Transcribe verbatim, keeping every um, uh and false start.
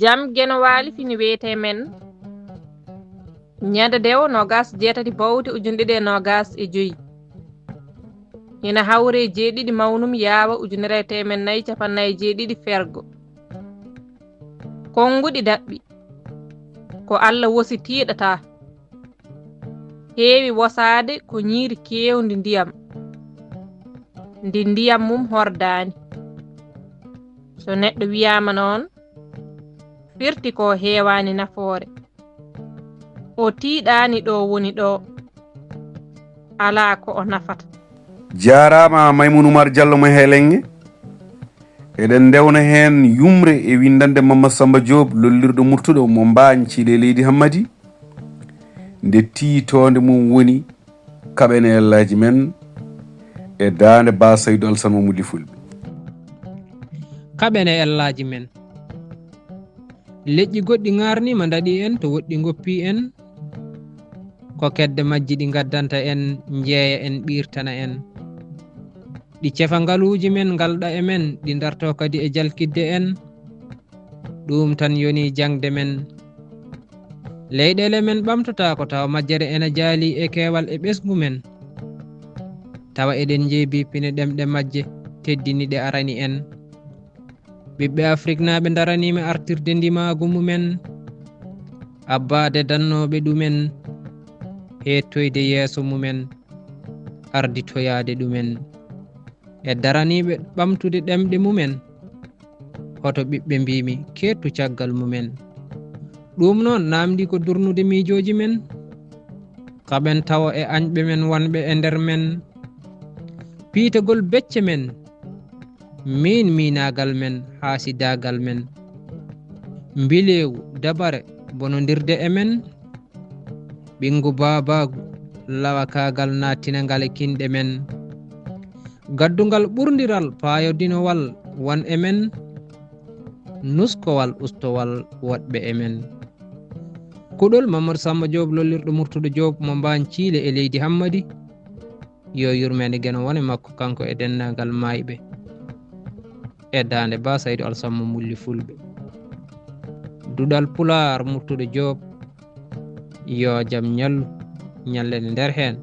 Jam Geno Waali fini wiyetee men ñande dewo noogas jeetati bowte ujunɗe ɗiɗi e noogas e joy. Ina hawree jeeɗiɗi mawnum yaawa ujunere e teemen nayi capannay jeeɗiɗi fergo. Konnguɗi daɓɓi. Ko Alla wosi tiiɗataa. Heewi wosaade ko ñiiri keewndi ndiyam. Ndi ndiyam mum hordaani. So neɗɗo wiyaama noon, firti ko heewaani nafoore. O tiiɗaani ɗo woni ɗo. Alaa ko o nafata. Jaaraama Maymun Umar Jallo mo Heelenge. Eɗen ndewna heen yumre e winndannde Mamma Samba Joob lollirɗo murtuɗo mo Mbaañ Ciile Leydi Hammadi. Nde tiitoonde mum woni Kaɓen e ellaaji men e daande Ba Saydu Alsan mo Mulli Fulɓe. Kaɓen e ellaaji men. Leƴƴi goɗɗi ŋaarniima ndaɗi en to woɗɗi ngoppi en. Ko kedde majji ɗi ngaddanta en, njeeya en, ɓiirtana en. Ɗi cefa ngaluuji men, ngalɗa e men, ɗi darto kadi e jalkidde en. Ɗuum tan yoni jaŋde men. Leyɗeele men ɓamtotaako tawa majjere ena jaali e keewal e ɓesngu men. Tawa eɗen njeebii pine ɗemɗe majje teddini ɗe arani en. Ɓiɓɓe Afriknaaɓe ndaraniima artirde ndimaagu mumen, abbaade dannooɓe ɗumen, heettoyde yeeso mumen, arditoyaade ɗumen. E daraniiɓe ɓamtude ɗemɗe mumen, hoto ɓiɓɓe mbiimi keettu caggal mumen. Ɗuum noon naamndii ko durnude miijooji men, kaɓen tawo e añɓe men wonɓe e nder men, piitagol becce men, miin miinaagal men, haasidaagal men, mbileewu, dabare, bonondirde e men, ɓinngu baabaagu, lawakaagal naattinangal e kinɗe men, gaddungal ɓurndiral paayodinowal won e men, nuskowal ustowal woɗɓe e men. Kuɗol Mamadou Samba Joob lollirɗo Murtuɗo Joob mo Mbaañ Ciile e leydi Hammadi. Yo yurmeende Geno wone makko kanko e denndaangal maayɓe e daande Ba Saydu Alsan mo Mulli Fulɓe. Duɗal Pulaar Murtuɗo Joob, yo jam ñallu, ñallen e nder heen.